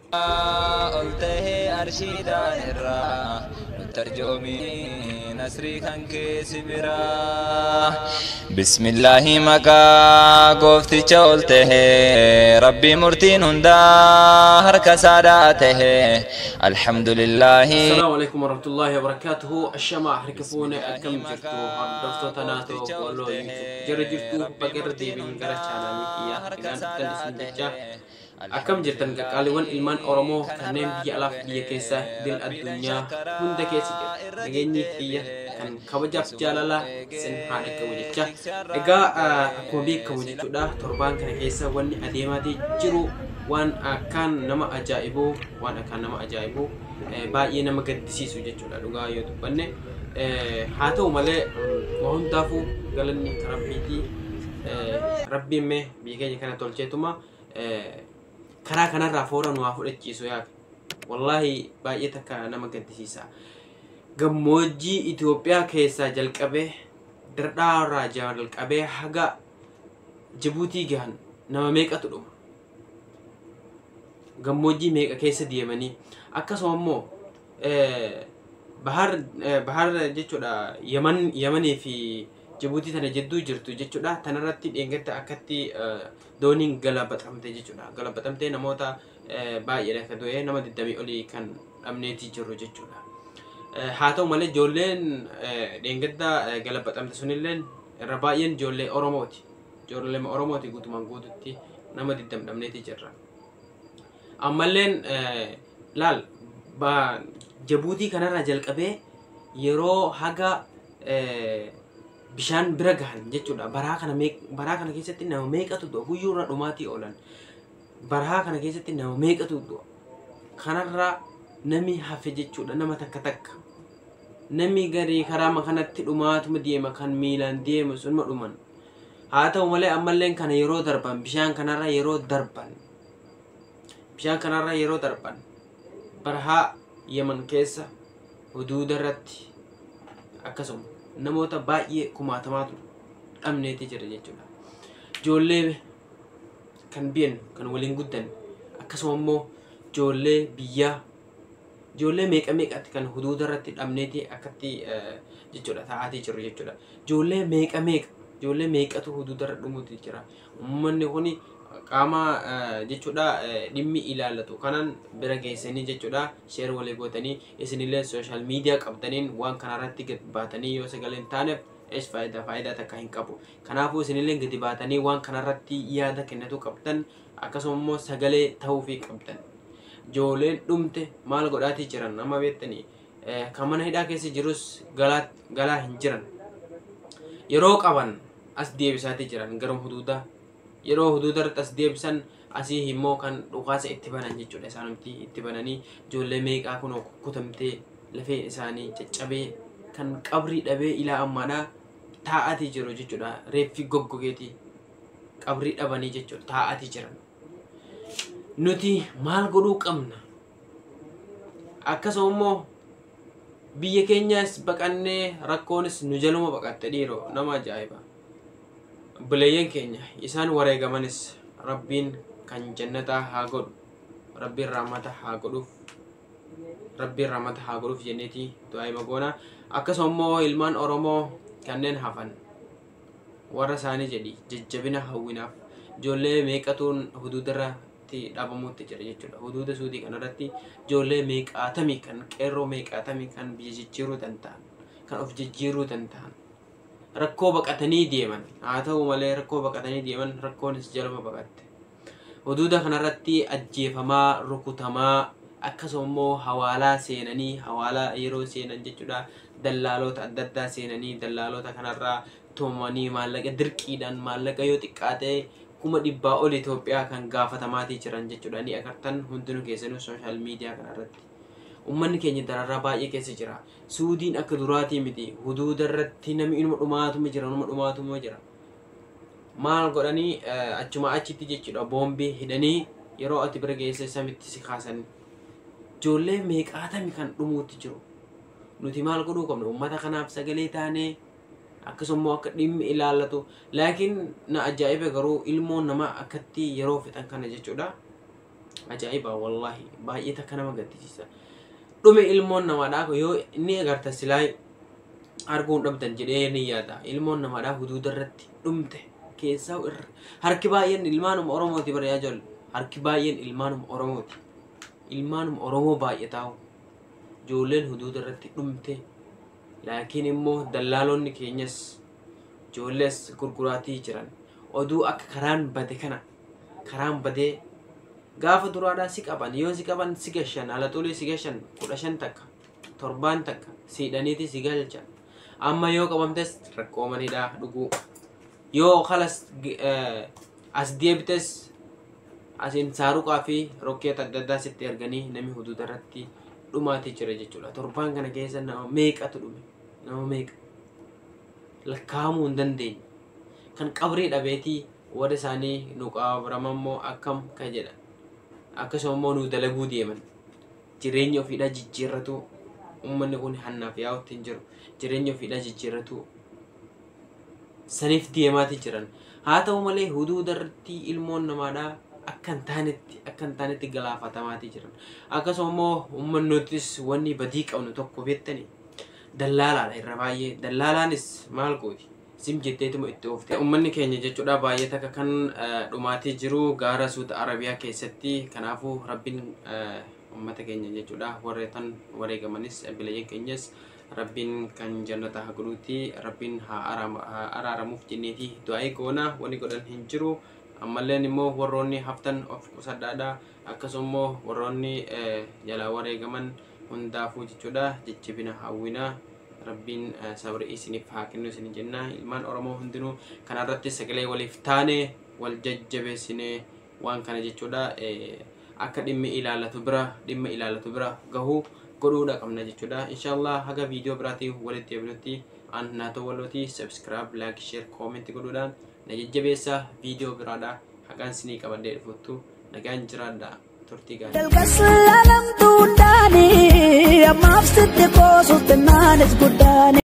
Ol tahee arshiidhaan irraa nutti arjoomii nasrii kan keessi biraa. Bismillaahi, maqaa goofticha ol tahee, rabbii murtiin hundaa harka isaadhaa tahee, alhamdulillaahi. Assalamu alaikum warahmatullahi wabarakatuhu. Ashama, harka fuune, akkam jirtu hordoftoota Naatoo Walloo YouTube? Jara jirtu, baga irra deebiin gara chaanaalii kiyyaa nagaan dhuftan isin jecha. Akkam jirtan, qaqqaaliiwwan ilmaan Oromoo kanneen biyya alaaf biyya keessa, idil addunyaa hunda keessa jirtu? Nageenyi kiyya kan kabajaaf jaalalaa isin haa dhaqqabu jecha. Egaa akkuma beekamu jechuudha, torbaan kana keessa wanni adeemaatii jiru waan akkaan nama ajaa'ibu, waan akkaan nama ajaa'ibu, baay'ee nama gaddisiisu jechuudha, dhugaa yoo dubbanne. Haa ta'u malee, waa hundaafuu galanni rabbiiti. Rabbiin mee biyya keenya kana tolcheetuma karaa kanarraa foora nu haa fudhachiisu. Yaa wallaahi, baay'ee takka nama gaddisiisa. Gammoojjii Itoophiyaa keessaa jalqabee, Dirdhaa jalqabee haga Jibuutii gahan nama meeqatu dhuma? Gammoojjii meeqa keessa deemanii, akkasuma immoo bahar jechuudha, Yaman, Yamanii fi Jibuutii tana jidduu jirtu jechuudha. Tanarratti dheengadda akkatti dooniin galabaxamte jechuudha. Galabaxamtee namoota baay'eedha kan du'e, nama 20 olii kan dhabneetii jirru jechuudha. Haa ta'u malee, ijoolleen dheengadda galabaxamte sunilleen irra baay'een ijoollee Oromooti. Ijoollee Oromooti guutumaan guututti nama 20 dhabneetii jirra. Ammalleen laal, Jabuutii kanarraa jalqabee yeroo haga bishaan bira gahan jechuudha. Baraa kana keessatti nama meeqatu du'a? Guyyuu irra dhumaatii oolan. Baraa kana keessatti nama meeqatu du'a? Kanarraa nami hafe jechuudha nama takka takka. Namni garii karaa kanatti dhumaatuma deema, kan miilaan deemu sunuma dhuman. Haa ta'u malee, ammalleen kana yeroo darban, bishaan kanarra yeroo darban, bishaan kanarra yeroo darban, barahaa Yaman keessa huduuda irratti akkasuma namoota baay'ee kumaatamaatu dhabneeti jira jechuudha. Ijoollee kan biyan, kan waliin guddan, akkasuma immoo ijoollee biyyaa, ijoollee meeqa meeqatti kan huduuda irratti dhabneeti akkatti jechuudha ta'aatii jiru jechuudha. Ijoollee meeqa meeqa, ijoollee meeqatu huduuda irra dhumuuti jira? Uummanni kuni qaama jechuudha dhimmi ilaallatu kanan bira geessanii jechuudha, share walii gootanii, isinillee social media qabdaniin waan kanarratti gad baatanii yoo sagalee hin taaneef ees faayidaa takka hin qabu. Kanaafuu isinillee gadi baatanii waan kanarratti yaada kennatu qabdan, akkasuma immoo sagalee ta'uufii qabdan. Ijoolleen dhumte maal godhaatii jiran nama beektanii? Kan mana hidhaa keessa jirus galaa hin jiran. Yeroo qaban as deebisaatii jiran gara huduudaa. Yeroo huduuda irratti as deebisan, asii immoo kan dhukaasa itti banan jechuudha. Isaanumti itti bananii ijoollee meeqaa kunoo kukkutamtee, lafeen isaanii caccabee, kan qabrii dhabee ilaa ammaadhaa taa'atii jiru jechuudha. Reeffi goggogeetii qabrii dhabanii jechuudha taa'atii jiran. Nuti maal godhuu qabna? Akkasuma immoo biyya keenyas baqannee, rakkoonis nu jaluma baqatte dhiiroo, nama ajaa'iba. Obboleeyyan keenya isaan wareegamanis Rabbiin kan jannataa haa godhu. Rabbiin rahmata haa godhuuf. Rabbiin rahmata haa godhuuf jenneeti du'aa goona. Akkasuma immoo ilmaan Oromoo kanneen hafan warra isaanii jedhi jajjabina hawwinaaf. Ijoollee meeqatuun huduuda irratti dhabamuutti jira jechuudha. Huduuda Suudii kanarratti ijoollee meeqaatamii, kan qeerroo meeqaatamii, kan biyya jijjiiruu danda'an, kan of jijjiiruu danda'an, rakkoo baqatanii deeman. Haa ta'u malee, rakkoo baqatanii deeman, rakkoonis jaluma baqatte. Huduuda kanarratti ajjeefamaa, rukutamaa, akkasuma immoo hawaalaa seenanii, hawaalaa yeroo seenan jechuudha, dallaalota adda addaa seenanii, dallaalota kanarraa tumamanii, maallaqa dirqiidhaan, maallaqa yoo xiqqaate 100,000 ol Itoophiyaa kan gaafatamaatii jiran jechuudha, ni agartan hundinuu keessanuu social media kanarratti. Uummanni keenya dararraa baay'ee keessa jira. Suudiin akka duraatii miti. Huduuda irratti namni inuma dhumaatuma jira, inuma dhumaatuma jira. Maal godhanii, achuma achitti jechuudha boombii hidhanii yeroo ati bira geesse samitti si kaasan. Ijoollee meeqaatami kan dhumuutti jiru? Nuti maal godhuu qabna? Uummata kanaaf sagalee taanee, akkasuma immoo akka dhimmi ilaallatu. Laakiin na ajaa'ibe garuu, ilmoon namaa akkatti yeroo fixan kana jechuudha. Ajaa'iba wallaahi baay'ee takka nama gaddisiisa. Dhume ilmoon namaadhaa yoo inni agarta silaa arguun dhabdan jedhee ni yaada. Ilmoon namaadhaa huduuda irratti dhumte keessaa harki baay'een ilmaanuma Oromooti bara yaa ijoollee. Harki baay'een ilmaanuma Oromooti. Ilmaanuma Oromoo baay'ataa'u. Ijoolleen huduuda irratti dhumte. Laakiin immoo dallaalonni keenyas ijoollees gurguraatii jiran. Oduu akka karaan bade kana karaan badee gaafa duraadhaa si qaban yoo si qaban si gashan ala xulii si gashan 15 takka 7 takka siidhaniiti si galchan. Amma yoo qabamtes rakkoomanidha dhuguu. Yoo kalas as deebites asiin saaruqaa fi rokkeet adda addaa sitti erganii namni huduuda irratti dhumaatii jira jechuudha. Torbaan kana keessa nama meeqatu dhume? Nama meeqa? Lakkaa'amuu hin dandeenye. Kan qabrii dhabeetii warra isaanii nu qabraman immoo akkam kan jedhan. Akkasuma immoo nu dalaguu deeman. Jireenya ofiidhaa jijjiirratu. Uummanni kun hannaaf yaa'utti hin jiru. Jireenya ofiidhaa jijjiirratu. Saniif deemaatii jiran. Haa ta'u malee huduuda irratti ilmoon namaadhaa akka hin taanetti galaafatamaatii jiran. Akkasuma immoo uummannoottis wanni badii qabnu tokko beektanii dallaalaadha irra baay'ee. Dallaalaanis maal gooti? Sim jetteetuma itti oofte. Uummanni keenya jechuudha baay'ee takka kan dhumaatii jiru gaara Suuta Arabiyaa keessatti. Kanaafuu Rabbiin uummata keenya jechuudha warreetan wareegamanis bilayyan keenyas Rabbiin kan jannata haa godhuuti. Rabbiin haa araaramuuf jenneeti du'aa goona wanni godhan hin jiru. Ammalleen immoo warroonni haftan of qusadhaadha. Akkasuma immoo warroonni jalaa wareegaman hundaafuu jechuudha jajjabina hawwinaa. Rabbiin sabri isiniif haa kennu isin jenna. Ilmaan Oromoo hundinuu kanarratti sagalee waliif taane wal jajjabeessinee waan kana jechuudha akka dhimmi ilaallatu bira gahuu godhuudha qabna jechuudha. Inshallah haga viidiyoo biraatii walitti deebinutti an naatoo walootii subscribe, like, share, comment godhuudhaan na jajjabeessa. Viidiyoo biraadha haqaan isinii qabadhee dhufuttu nagaan jiraadha. Turtii gaarii. Dalgas laalamtuu daanii ammaaf sitti qoosutti naanis guddaani.